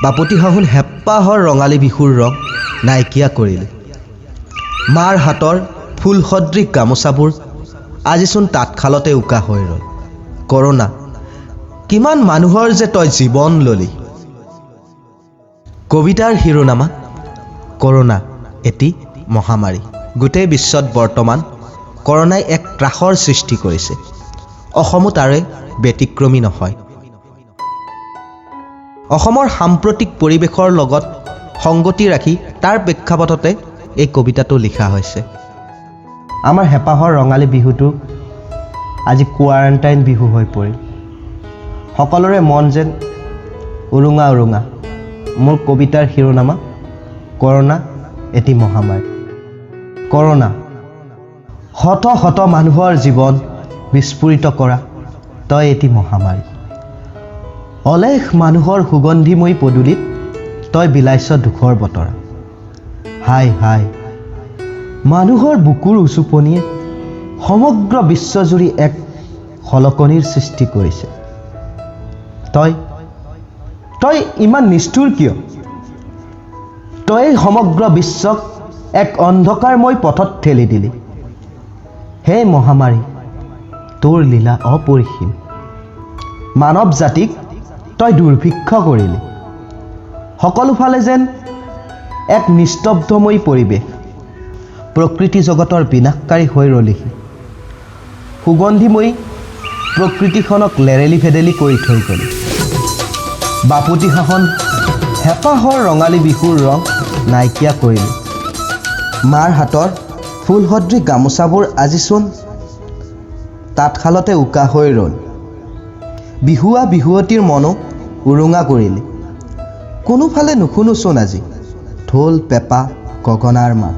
বাপতি সাহোন হেঁপাহৰ ৰঙালী বিহুৰ ৰং নাইকিয়া কৰিলি। মাৰ হাতৰ ফুল সদৃশ গামোচাবোৰ আজিচোন তাঁতশালতে উকা হৈ ৰ'ল। কৰোণা, কিমান মানুহৰ যে তই জীৱন ল'লি! কবিতাৰ শিৰোনামা কৰোণা এটি মহামাৰী। গোটেই বিশ্বত বৰ্তমান কৰোণাই এক ত্ৰাসৰ সৃষ্টি কৰিছে। অসমো তাৰে ব্যতিক্ৰমী নহয়। অসমৰ সাম্প্ৰতিক পৰিৱেশৰ লগত সংগতি ৰাখি তাৰ প্ৰেক্ষাপটতে এই কবিতাটো লিখা হৈছে। আমাৰ হেঁপাহৰ ৰঙালী বিহুটো আজি কোৱাৰেণ্টাইন বিহু হৈ পৰিল। সকলোৰে মন যেন উৰুঙা উৰুঙা। মোৰ কবিতাৰ শিৰোনামা কৰোণা এটি মহামাৰী। কৰোণা, শত শত মানুহৰ জীৱন বিস্ফোৰিত কৰা তই এটি মহামাৰী। অলেখ মানুহৰ সুগন্ধিময়ী পদূলিত তই বিলাইছ দুখৰ বতৰা। হায় হায়, মানুহৰ বুকুৰ উচুপনিয়ে সমগ্ৰ বিশ্বজুৰি এক খলকনিৰ সৃষ্টি কৰিছে। তই ইমান নিষ্ঠুৰ কিয়? তই সমগ্ৰ বিশ্বক এক অন্ধকাৰময় পথত ঠেলি দিলি। হে মহামাৰী, তোৰ লীলা অপৰিসীম। মানৱ জাতিক তই দুৰ্ভিক্ষ কৰিলি। সকলোফালে যেন এক নিস্তব্ধময়ী পৰিৱেশ। প্ৰকৃতি জগতৰ বিনাশকাৰী হৈ ৰলিহি। সুগন্ধিময়ী প্ৰকৃতিখনক লেৰেলি ভেদেলি কৰি থৈ গ'লি। বাপতি সাহোন হেঁপাহৰ ৰঙালী বিহুৰ ৰং নাইকিয়া কৰিলি। মাৰ হাতৰ ফুলসদৃশ গামোচাবোৰ আজিচোন তাঁতশালতে উকা হৈ ৰ'ল। বিহুৱা বিহুৱতীৰ মনো উৰুঙা কৰিলি। কোনোফালে নুশুনোচোন আজি ঢোল, পেঁপা, গগনাৰ মাত।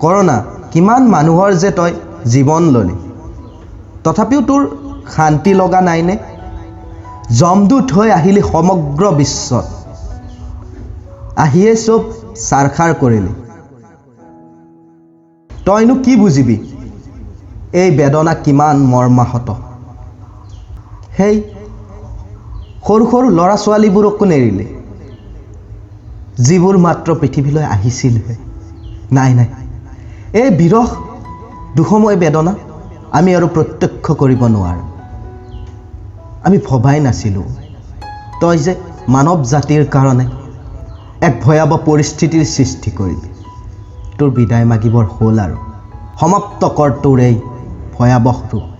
কৰোণা, কিমান মানুহৰ যে তই জীৱন ল'লি, তথাপিও তোৰ শান্তি লগা নাইনে? যমদূত হৈ আহিলি সমগ্ৰ বিশ্বত, আহিয়ে চব ছাৰখাৰ কৰিলি। তইনো কি বুজিবি এই বেদনা কিমান মৰ্মাহত? সেই সৰু সৰু ল'ৰা ছোৱালীবোৰকো নেৰিলি, যিবোৰ মাত্ৰ পৃথিৱীলৈ আহিছিলহে। নাই নাই, এই বিৰহ দুখময় বেদনা আমি আৰু প্ৰত্যক্ষ কৰিব নোৱাৰোঁ। আমি ভবাই নাছিলোঁ তই যে মানৱ জাতিৰ কাৰণে এক ভয়াৱহ পৰিস্থিতিৰ সৃষ্টি কৰিবি। তোৰ বিদায় মাগিবৰ হ'ল আৰু। সমাপ্ত কৰ তোৰ এই ভয়াৱহ ৰূপ।